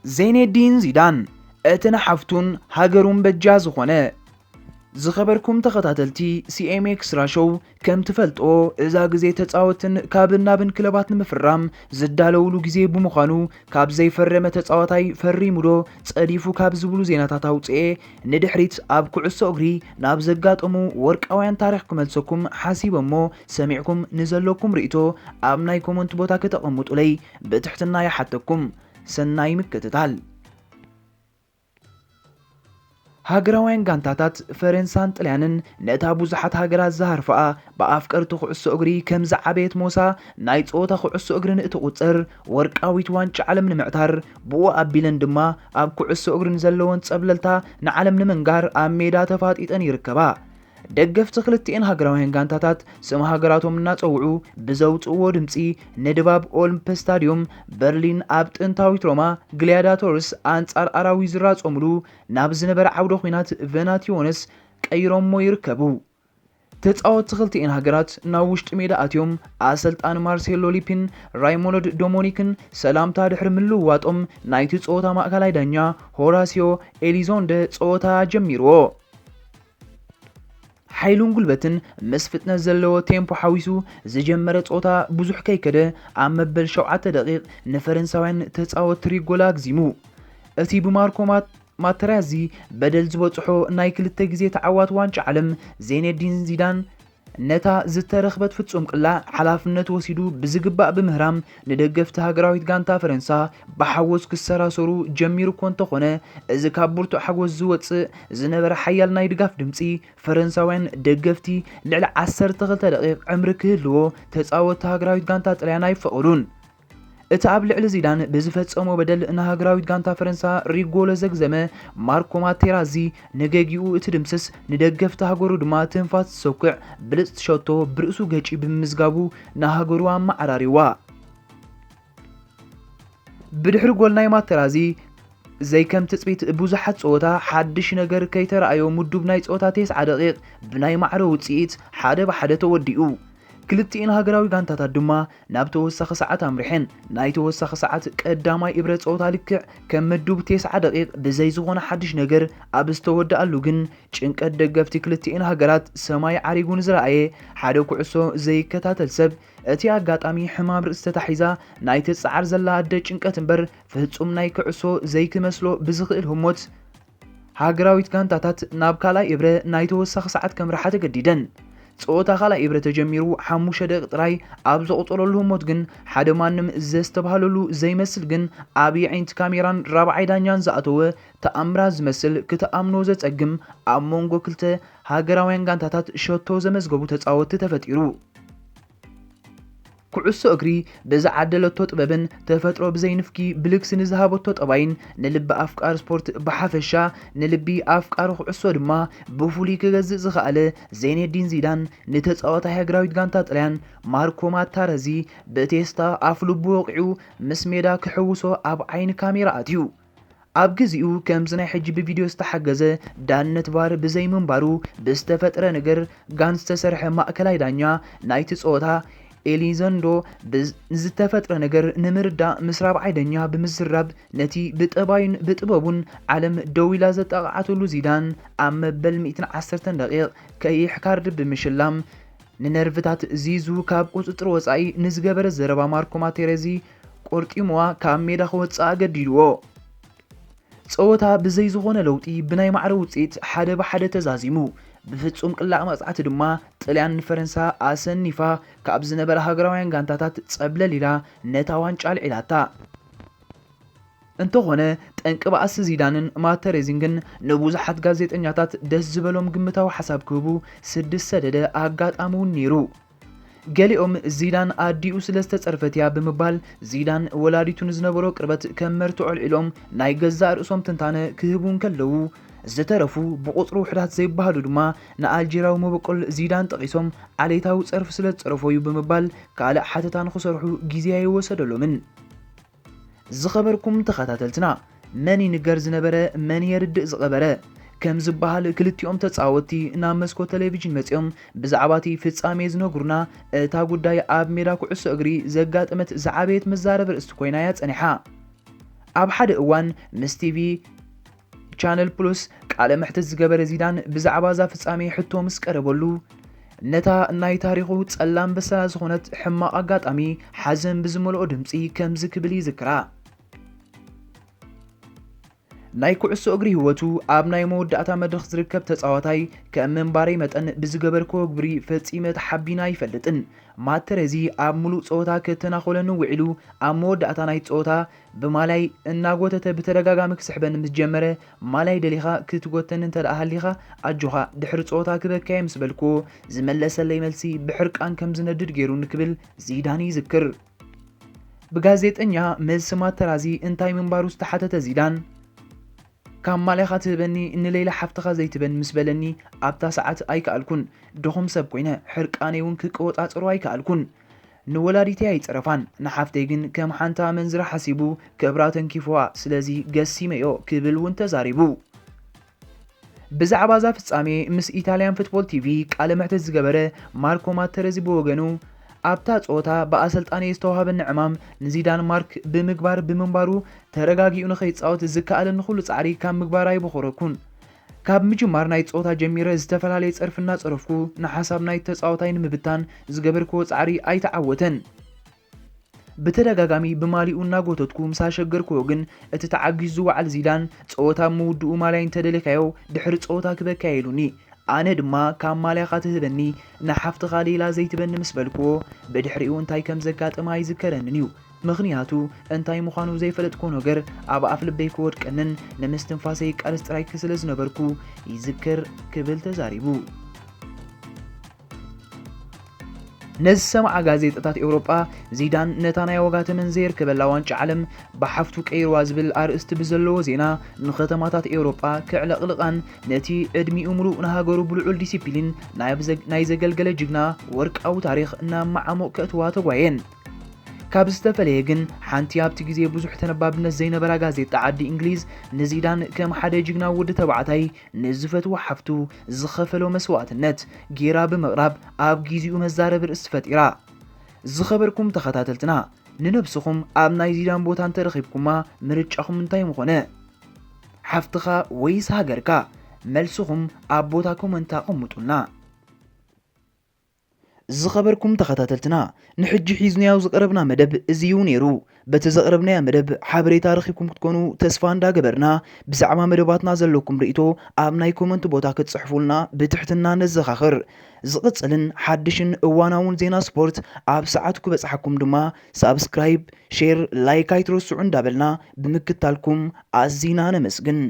ዜኔዲን ዚዳን፣ እቲ ንሓፍቱን ሃገሩን በጃ ዝኾነ። ዝኸበርኩም ተኸታተልቲ ሲ ኤም ኤክስትራ ሾው፣ ከም ትፈልጦ፣ እዛ ግዜ ተጻወትን ካብን ናብን ክለባት ንምፍራም ዝዳለውሉ ግዜ ብምዃኑ፣ ካብ ዘይፈረመ ተጻዋታይ ፈሪሙ ዶ ጸዲፉ ካብ ዝብሉ ዜናታት ኣውጽኤ፣ ንድሕሪት ኣብ ኩዕሶ እግሪ ናብ ዘጋጠሙ ወርቃውያን ታሪኽ ክመልሰኩም ሓሲበ እሞ፣ ሰሚዕኩም ንዘለኩም ርእይቶ ኣብ ናይ ኮመንት ቦታ ከተቐምጡለይ ብትሕትና ይሓተኩም። ሰናይ ምክትታል። ሃገራውያን ጋንታታት ፈረንሳን ጥልያንን ነታ ብዙሓት ሃገራት ዝሃርፋኣ ብኣፍቀርቲ ኩዕሶ እግሪ ከም ዝዓበየት ሞሳ ናይ ጸወታ ኩዕሶ እግርን እትቑጸር ወርቃዊት ዋንጫ ዓለም ንምዕታር፣ ብኡ ኣቢለን ድማ ኣብ ኩዕሶ እግሪ ንዘለወን ጸብለልታ ንዓለም ንምንጋር ኣብ ሜዳ ተፋጢጠን ይርከባ። ደገፍቲ ክልቲኤን ሃገራውያን ጋንታታት ስም ሃገራቶም እናጸውዑ ብዘውጽእዎ ድምጺ ንድባብ ኦልምፕ ስታድዮም በርሊን ኣብ ጥንታዊት ሮማ ግሊያዳቶርስ ኣንጻር ኣራዊ ዝራጸሙሉ ናብ ዝነበረ ዓውደ ኲናት ቨናትዮንስ ቀይሮሞ ይርከቡ። ተጻወትቲ ክልቲኤን ሃገራት ናብ ውሽጢ ሜዳ ኣትዮም ኣሰልጣኒ ማርሴሎ ሊፒን ራይሞንድ ዶሞኒክን ሰላምታ ድሕሪ ምልውዋጦም ናይቲ ጸወታ ማእከላይ ዳኛ ሆራሲዮ ኤሊዞንደ ጸወታ ጀሚርዎ። ሓይሉን ጉልበትን ምስ ፍጥነት ዘለዎ ቴምፖ ሓዊሱ ዝጀመረ ጸወታ ብዙሕ ከይከደ ኣብ መበል ሸውዓተ ደቂቕ ንፈረንሳውያን ተጻወትቲ ሪጎል ኣግዚሙ። እቲ ብማርኮ ማት-፣ ማተራዚ በደል ዝበጽሖ ናይ ክልተ ግዜ ተዓዋት ዋንጫ ዓለም ዜኔዲን ዚዳን ነታ ዝተረኽበት ፍጹም ቅላዕ ሓላፍነት ወሲዱ ብዝግባእ ብምህራም ንደገፍቲ ሃገራዊት ጋንታ ፈረንሳ ብሓጎስ ክሰራሰሩ ጀሚሩ እኮ እንተኾነ፣ እዚ ካብ ብርቱዕ ሓጎስ ዝወጽእ ዝነበረ ሓያል ናይ ድጋፍ ድምጺ ፈረንሳውያን ደገፍቲ ልዕሊ ዓሰርተ ክልተ ደቂቕ ዕምሪ ክህልዎ ተጻወትቲ ሃገራዊት ጋንታ ጥልያን ኣይፈቐዱን። እቲ ኣብ ልዕሊ ዚዳን ብዝፈጸሞ በደል ንሃገራዊት ጋንታ ፈረንሳ ሪጎሎ ዘግዘመ ማርኮ ማቴራዚ ንገጊኡ እቲ ድምስስ ንደገፍቲ ሃገሩ ድማ ትንፋስ ዝሰኩዕ ብልጽቲ ሸቶ ብርእሱ ገጪ ብምምዝጋቡ ንሃገሩ ኣመዓራሪዋ። ብድሕሪ ጎል ናይ ማተራዚ ዘይከም ትጽቢት ብዙሓት ጸወታ ሓድሽ ነገር ከይተረኣዮ ምዱብ ናይ ጸወታ ተስዓ ደቂቕ ብናይ ማዕረ ውጽኢት ሓደ ብሓደ ተወዲኡ። ክልቲኤን ሃገራዊ ጋንታታት ድማ ናብ ተወሳኺ ሰዓት ኣምሪሐን። ናይ ተወሳኺ ሰዓት ቀዳማይ እብረ ጸወታ ልክዕ ከም ምዱብ ተስዓ ደቂቕ ብዘይ ዝኾነ ሓድሽ ነገር ኣብ ዝተወደኣሉ ግን ጭንቀት ደገፍቲ ክልቲኤን ሃገራት ሰማይ ዓሪጉ ንዝረኣየ ሓደ ኩዕሶ ዘይከታተል ሰብ እቲ ኣጋጣሚ ሕማም ርእሲ ተታሒዛ ናይ ትጽዓር ዘላ ኣደ ጭንቀት እምበር ፍጹም ናይ ኩዕሶ ዘይክመስሎ ብዝኽእል ህሞት ሃገራዊት ጋንታታት ናብ ካልኣይ እብረ ናይ ተወሳኺ ሰዓት ከምርሓ ተገዲደን። ጸወታ ካልኣይ እብረ ተጀሚሩ ሓሙሽተ ደቂቕ ጥራይ ኣብ ዘቑጸረሉ ህሞት ግን ሓደ ማንም ዘስተብሃለሉ ዘይመስል ግን ኣብ የዒንቲ ካሜራን ራብዓይ ዳኛን ዝኣተወ ተኣምራት ዝመስል ክትኣምኖ ዘጸግም ኣብ መንጎ ክልተ ሃገራውያን ጋንታታት ሸቶ ዘመዝገቡ ተጻወትቲ ተፈጢሩ። ኩዕሶ እግሪ ብዝዓደለቶ ጥበብን ተፈጥሮ ብዘይንፍኪ ብልግሲ ንዝሃበቶ ጠባይን ንልቢ ኣፍቃሪ ስፖርት ብሓፈሻ ንልቢ ኣፍቃሪ ኩዕሶ ድማ ብፍሉይ ክገዝእ ዝኸኣለ ዜኔዲን ዚዳን ንተጻዋታይ ሃገራዊት ጋንታ ጥልያን ማርኮ ማታረዚ ብቴስታ ኣፍ ልቡ ወቂዑ ምስ ሜዳ ክሕውሶ ኣብ ዓይኒ ካሜራ ኣትዩ። ኣብ ግዚኡ ከምዚ ናይ ሕጂ ብቪድዮ ዝተሓገዘ ዳንነት ቫር ብዘይምንባሩ ብዝተፈጥረ ነገር ጋን ዝተሰርሐ ማእከላይ ዳኛ ናይቲ ጸወታ ኤሊዘንዶ ብዝ-፣ ንዝተፈጥረ ነገር ንምርዳእ ምስ ራብዓይ ዳኛ ብምዝራብ ነቲ ብጠባዩን ብጥበቡን ዓለም ደው ኢላ ዘጣቕዓትሉ ዚዳን ኣብ መበል ሚእትን ዓሰርተን ደቂቕ ቀይሕ ካርድ ብምሽላም ንነርቭታት ዚዙ ካብ ቁጽጽር ወጻኢ ንዝገበረ ዘረባ ማርኮ ማቴረዚ ቆርጢምዋ ካብ ሜዳ ክወጽእ ኣገዲድዎ። ጸወታ ብዘይ ዝኾነ ለውጢ ብናይ ማዕረ ውጽኢት ሓደ ብሓደ ተዛዚሙ። ብፍጹም ቅላዕ መቕጻዕቲ ድማ ጥልያን ንፈረንሳ ኣሰኒፋ ካብ ዝነበራ ሃገራውያን ጋንታታት ጸብለል ኢላ ነታ ዋንጫ ኣልዒላታ። እንተኾነ ጠንቂ ባእሲ ዚዳንን ማተሬዚን ግን ንብዙሓት ጋዜጠኛታት ደስ ዝበሎም ግምታዊ ሓሳብ ክህቡ ስድስ ሰደደ ኣጋጣሚ እውን ነይሩ። ገሊኦም ዚዳን ኣዲኡ ስለ ዝተጸርፈት እያ ብምባል ዚዳን ወላዲቱ ንዝነበሮ ቅርበት ከም መርትዖ ኣልዒሎም ናይ ገዛእ ርእሶም ትንታነ ክህቡ እንከለዉ፣ ዝተረፉ ብቑጽሪ ውሑዳት ዘይበሃሉ ድማ ንኣልጀርያዊ መበቆል ዚዳን ጠቒሶም ዓሌታዊ ጸርፊ ስለ ዝጸረፎ እዩ ብምባል ካልእ ሓተታ ንኽሰርሑ ግዜ ኣይወሰደሎምን። ዝኸበርኩም ተኸታተልትና፣ መን ይንገር ዝነበረ መን የርድእ ዝቐበረ ከም ዝበሃል ክልቲኦም ተጻወትቲ ናብ መስኮት ቴሌቪዥን መጺኦም ብዛዕባ እቲ ፍጻሜ ዝነግሩና እታ ጉዳይ ኣብ ሜዳ ኩዕሶ እግሪ ዘጋጠመት ዝዓበየት መዛረቢ ርእስቲ ኮይና እያ ጸኒሓ። ኣብ ሓደ እዋን ምስ ቲቪ ቻነል ፕሉስ ቃለ መሕትት ዝገበረ ዚዳን ብዛዕባ እዛ ፍጻሜ ሕቶ ምስ ቀረበሉ፣ ነታ ናይ ታሪኹ ጸላም በሰላ ዝኾነት ሕማቕ ኣጋጣሚ ሓዘን ብዝመልኦ ድምጺ ከምዚ ክብል ይዝክራ። ናይ ኩዕሶ እግሪ ህይወቱ ኣብ ናይ መወዳእታ መድረኽ ዝርከብ ተጻዋታይ ከም ምንባረይ መጠን ብዝገበርክዎ ግብሪ ፈጺመ ተሓቢነ ኣይፈልጥን። ማተረዚ ኣብ ምሉእ ጸወታ ከተናኾለኒ ውዒሉ ኣብ መወዳእታ ናይ ጸወታ ብማላይ እናጎተተ ብተደጋጋሚ ክስሕበኒ ምስ ጀመረ፣ ማላይ ደሊኻ ክትጎተኒ እንተ ደኣ ሃሊኻ ኣጆኻ ድሕሪ ጸወታ ክበካየ ምስ በልክዎ ዝመለሰለይ መልሲ ብሕርቃን ከም ዝነድድ ገይሩኒ ክብል ዚዳን ይዝክር። ብጋዜጠኛ መልሲ ማተራዚ እንታይ ምንባሩ ዝተሓተተ ዚዳን፣ ካብ ማልያኻ ትህበኒ ንሌላ ሓፍትኻ ዘይትበን ምስ በለኒ ኣብታ ሰዓት ኣይከኣልኩን። ድኹም ሰብ ኮይነ ሕርቃነይ እውን ክቆጻጸሮ ኣይከኣልኩን። ንወላዲተይ ኣይጸረፋን፣ ንሓፍተይ ግን ከም ሓንታ መንዝራ ሓሲቡ ክእብራ ተንኪፍዋ፣ ስለዚ ገሲመዮ ክብል እውን ተዛሪቡ። ብዛዕባ እዛ ፍጻሜ ምስ ኢታልያን ፉትቦል ቲቪ ቃለ መሕትት ዝገበረ ማርኮ ማተረዚ ብወገኑ፣ ኣብታ ጸወታ ብኣሰልጣኒ ዝተዋህበኒ ዕማም ንዚዳን ማርክ ብምግባር ብምንባሩ ተረጋጊኡ ንኸይጻወት ዝከኣለኒ ኩሉ ጻዕሪ ካብ ምግባር ኣይበኾረኩን። ካብ ምጅማር ናይ ጸወታ ጀሚረ ዝተፈላለየ ጸርፊ እናጸረፍኩ ንሓሳብ ናይ ተጻወታይ ንምብታን ዝገበርክዎ ጻዕሪ ኣይተዓወተን። ብተደጋጋሚ ብማሊኡ እናጎተትኩ ምስ ኣሸገርክዎ ግን፣ እቲ ተዓጊሱ ዝወዓል ዚዳን፣ ጸወታ ኣብ ምውድኡ ማልያይ እንተደሊኻዮ ድሕሪ ጸወታ ክበካየ ኢሉኒ። ኣነ ድማ ካብ ማልያኻ ትህበኒ ንሓፍትኻ ሌላ ዘይትበኒ ምስ በልክዎ፣ ብድሕሪኡ እንታይ ከም ዘጋጠመ ኣይዝከረንን እዩ። ምኽንያቱ እንታይ ምዃኑ ዘይፈለጥክዎ ነገር ኣብ ኣፍ ልበይ ክወድቀንን ንምስትንፋሰይ ይቃለስ ጥራይ ስለ ዝነበርኩ ይዝከር ክብል ተዛሪቡ። ነዝሰምዓ ጋዜጣታት ኤውሮጳ፣ ዚዳን ነታ ናይ ዋጋ ተመን ዘየርከበላ ዋንጫ ዓለም ብሓፍቱ ቀይርዋ ዝብል ኣርእስቲ ብዘለዎ ዜና ንከተማታት ኤውሮጳ ከዕለቕልቓን ነቲ ዕድሚኡ ምሉእ ንሃገሩ ብልዑል ዲሲፕሊን ናይ ዘ-፣ ናይ ዘገልገለ ጅግና ወርቃዊ ታሪኽ ናብ መዓሙቕ ከእትዋ ተጓየን። ካብ ዝተፈለየ ግን፣ ሓንቲ ኣብቲ ግዜ ብዙሕ ተነባብነት ዘይነበራ ጋዜጣ ዓዲ እንግሊዝ ንዚዳን ከም ሓደ ጅግና ወዲ ተባዕታይ ንዝፈትዋ ሓፍቱ ዝኸፈሎ መስዋእትነት ጌራ ብምቕራብ ኣብ ጊዜኡ መዛረቢ ርእሲ ፈጢራ። ዝኸበርኩም ተኸታተልትና፣ ንነብስኹም ኣብ ናይ ዚዳን ቦታ እንተረኺብኩማ ምርጫኹም እንታይ ምኾነ? ሓፍትኻ ወይስ ሃገርካ? መልስኹም ኣብ ቦታ ኮመንት ኣቐምጡልና። ዝኸበርኩም ተኸታተልትና፣ ንሕጂ ሒዝናዮ ዝቐረብና መደብ እዚ እዩ ነይሩ። በቲ ዘቕረብናዮ መደብ ሓበሬታ ረኺብኩም ክትኮኑ ተስፋ እንዳገበርና፣ ብዛዕባ መደባትና ዘለኩም ርእይቶ ኣብ ናይ ኮመንት ቦታ ክትጽሕፉልና ብትሕትና ነዘኻኽር። ዝቕጽልን ሓድሽን እዋናውን ዜና ስፖርት ኣብ ሰዓቱ ክበጽሓኩም ድማ ሳብስክራይብ፣ ሼር፣ ላይክ ኣይትረስዑ እንዳበልና ብምክታልኩም ኣዚና ነመስግን።